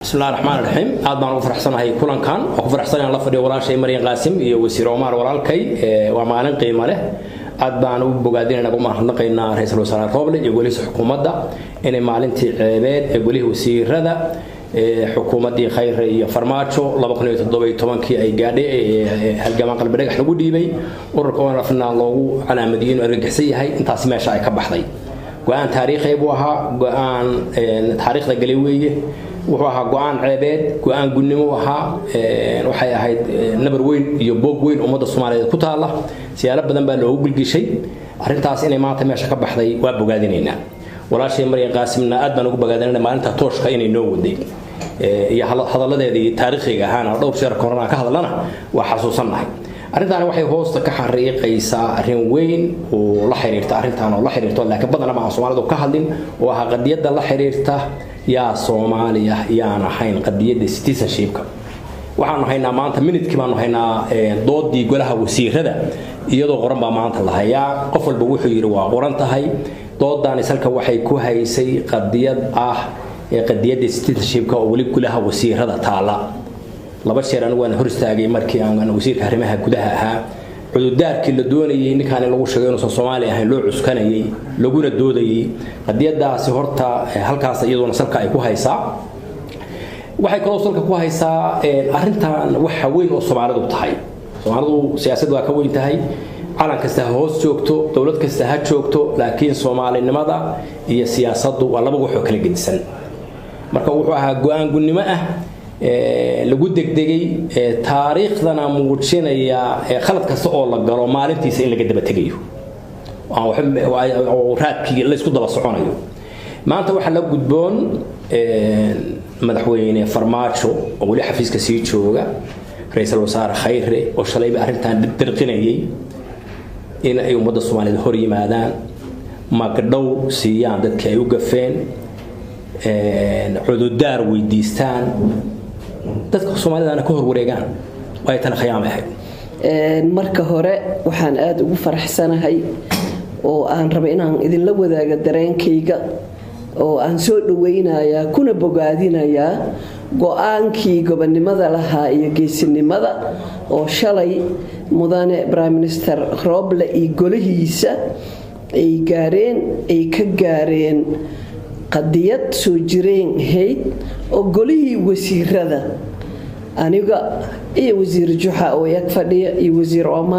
Bismillahi raxmaan raxiim. Aad baan ugu faraxsanahay kulankan. Waan ku faraxsanahay aan la fadhiyo walaashay Maryan Qaasim iyo wasiir Omar walaalkay. Waa maalin qiimo leh. Aad baan u bogaadinayna, ugu mahadnaqaynaa ra-iisul wasaare Roble iyo golihiisa xukuumadda inay maalintii ceebeed ee golihii wasiirada xukuumaddii Khayre iyo Farmaajo 2017-kii ay gaadhay, halgamaan qalbi dhagax lagu dhiibay, ururka ONLF-na loogu calaamadiyey inuu argagixisan yahay, intaasi meesha ay ka baxday. Go-aan taariikhi buu ahaa, go-aan taariikhda galay weeye. Wuxuu ahaa go-aan ceebeed, go-aan gunnimo ahaa. Waxay ahayd nabar weyn iyo boog weyn ummadda Soomaaliyeed ku taalla. Siyaalo badan baa loogu gilgishay arrintaas. Inay maanta meesha ka baxday waa bogaadinaynaa. Walaashay Maryan Qaasimna aad baan ugu bogaadinayna maalinta tooshka inay noo waday iyo hadalladeedii taariikhiga ahaana. Dhowr jeer korona ka hadlana waa xasuusannahay. Arrintaani waxay hoosta ka xariiqaysaa arrin weyn oo la xiriirta arrintan oo la xiriirto, laakiin badanaba aan Soomaalidu ka hadlin, oo ah qadiyadda la xiriirta yaa Soomaaliya yaan ahayn, qadiyadda citizenshipka. Waxaanu haynaa maanta minidkii baanu haynaa, doodii golaha wasiirada iyadoo qoran baa maanta la hayaa. Qof walba wuxuu yidhi waa qoran tahay. Doodaani salka waxay ku haysay qadiyad ah ee qadiyadda citizenshipka oo weli golaha wasiirada taala. Laba jeer anigu waan hor istaagay markii aan wasiirka arrimaha gudaha ahaa. Cududaarkii la doonayay ninkaan in lagu sheego inuusan Soomaali ahayn loo cuskanayay, laguna doodayay qadiyadaasi. Horta halkaas iyadoona salka ay ku haysaa. Waxay kaloo salka ku haysaa arrintan waxa weyn oo Soomaalidu tahay. Soomaalidu siyaasad waa ka weyn tahay. Calan kasta ha hoos joogto, dowlad kasta ha joogto, laakiin soomaalinimada iyo siyaasaddu waa laba wax oo kala gedisan. Marka wuxuu ahaa go-aan gunnimo ah lagu degdegay, taariikhdana muujinaya khalad kasta oo la galo maalintiisa in laga daba tegayo oo raadkii laysku daba soconayo. Maanta waxaa la gudboon madaxweyne Farmaajo oo weli xafiiska sii jooga, ra-iisul wasaare Khayre oo shalayba arrintan dirqinayay, in ay ummadda Soomaaliyeed hor yimaadaan, magdhow siiyaan dadkii ay u gafeen, cududaar weydiistaan, dadka Soomaalidana ka hor wareegaan. Way tan khiyaamay ahayd. Marka hore waxaan aada ugu faraxsanahay oo aan rabay inaan idinla wadaago dareenkayga oo aan soo dhaweynayaa kuna bogaadinayaa go-aankii gobonnimada lahaa iyo geesinimada oo shalay mudane Prime Minister Roble iyo golihiisa ay gaareen, ay ka gaareen qadiyad soo jireen hayd oo golihii wasiirada, aniga iyo wasiir Juxa oo ag fadhiya iyo wasiir Omar.